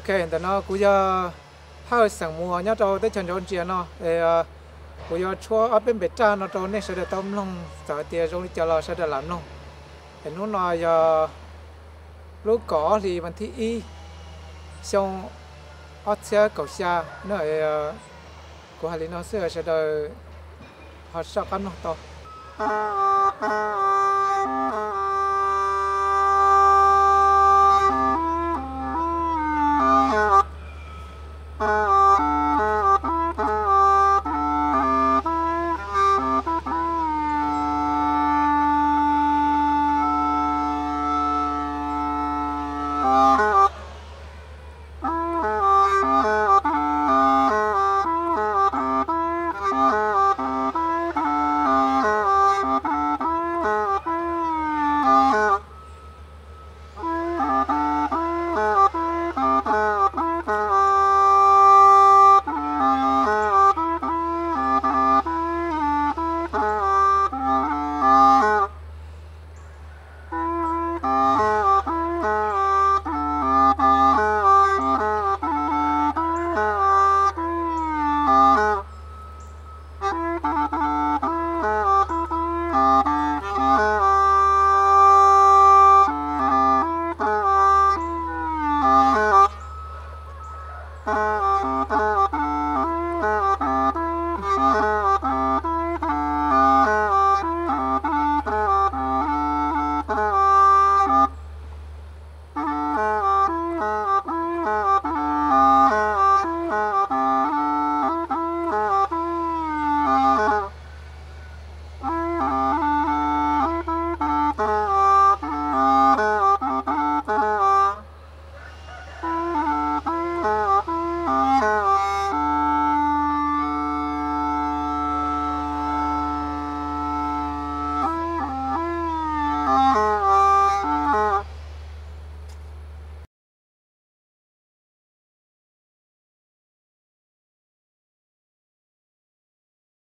Ok, ntawm no kuv yog Hawj xeem Muas nyob rau teb chaws Ntsauv Ntsia no. Es kuv yuav tshuab ob peb npe raj no rau nej sawv daws tau mloog, txawm tias zoo li cas los sawv daws lam mloog. Es hnub no yog lub kaum ob hli vas thib ib, xyoo ob txhiab kaum xya na. Kuv hais li no xwb, sawv daws ho soj qab mloog tau.